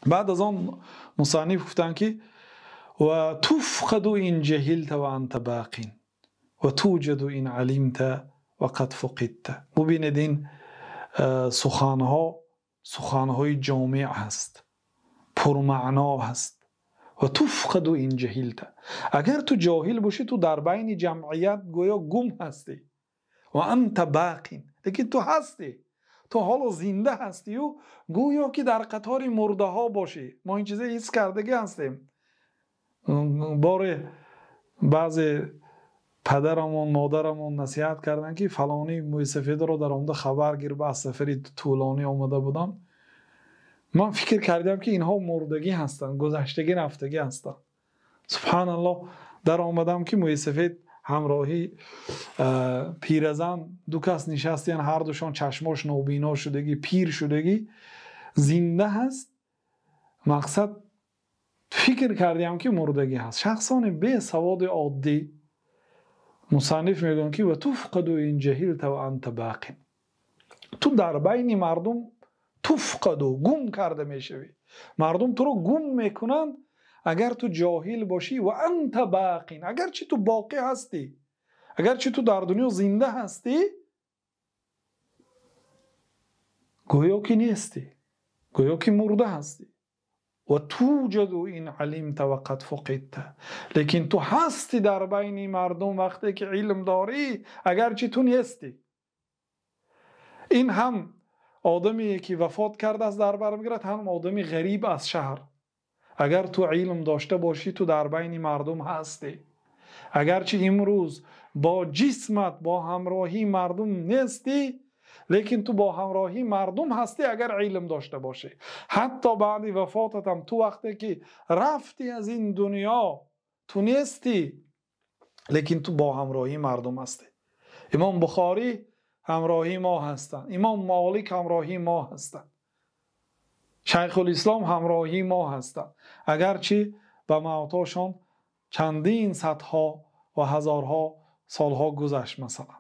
Баъд аз он мусанниф гуфтанд, ки ва туфқаду ин ҷаҳилта ва анта боқин ва туҷаду ин алимта ва қад фуқидта. Бубинед, ин суханҳо суханҳои ҷомеъ ҳаст, пурмаъно ҳаст. Ва туфқаду ин ҷаҳилта, агар ту ҷоҳил бошӣ, ту дар байни ҷамъият гӯё гум ҳастӣ. Ва анта боқин, лекин ту ҳастӣ, ту ҳоло зинда ҳастию гӯё ки дар қатори мурдаҳо бошӣ. Мо ин чиза ҳис кардагӣ ҳастем. Боре баъзе падарамон, модарамон насиҳат карданд, ки фалони мӯйсафедро дар омада хабар гир, ба аз сафари тӯлонӣ омада будам. Ман фикр кардам, ки инҳо мурдагӣ ҳастанд, гузаштагӣ, рафтагӣ ҳастанд. Субҳаналлоҳ, дар омадам, ки мӯйсафед ҳамроҳи пиразан ду кас нишастиян, ҳардушон чашмош нобино шудагӣ, пир шудагӣ, зинда ҳаст. Мақсад, фикр кардям, ки мурдагӣ ҳаст, шахсони бесаводи оддӣ. Мусанниф мегӯянд, ки ва туфқаду ин ҷаҳилта ва анта боқин, ту дар байни мардум туфқаду, гум карда мешавӣ, мардум туро гум мекунанд, агар ту ҷоҳил бошӣ. Ва анта боқин, агарчи ту боқӣ ҳастӣ, агарчи ту дар дунё зинда ҳастӣ, гӯё ки нестӣ, гӯё ки мурда ҳастӣ. Ва туҷаду ин алимта ва қад фуқидта, лекин ту ҳастӣ дар байни мардум вақте ки илм дорӣ, агарчи ту нестӣ. Ин ҳам одаме ки вафот кардааст дар бар мегирад, ҳам одами ғариб аз шаҳр. Агар ту илм дошта бошӣ, ту дар байни мардум ҳастӣ, агарчи имрӯз бо ҷисмат бо ҳамроҳии мардум нестӣ, лекин ту бо ҳамроҳии мардум ҳастӣ, агар илм дошта бошӣ. Ҳатто баъди вафотатам, ту вақте ки рафтӣ аз ин дунё, ту нестӣ, лекин ту бо ҳамроҳии мардум ҳастӣ. Имом Бухорӣ ҳамроҳии мо ҳастанд, Имом Молик ҳамроҳии мо ҳастанд, Шайхулислом ҳамроҳии мо ҳастанд, агарчи ба мавтошон чандин садҳо ва ҳазорҳо солҳо гузашт, масалан.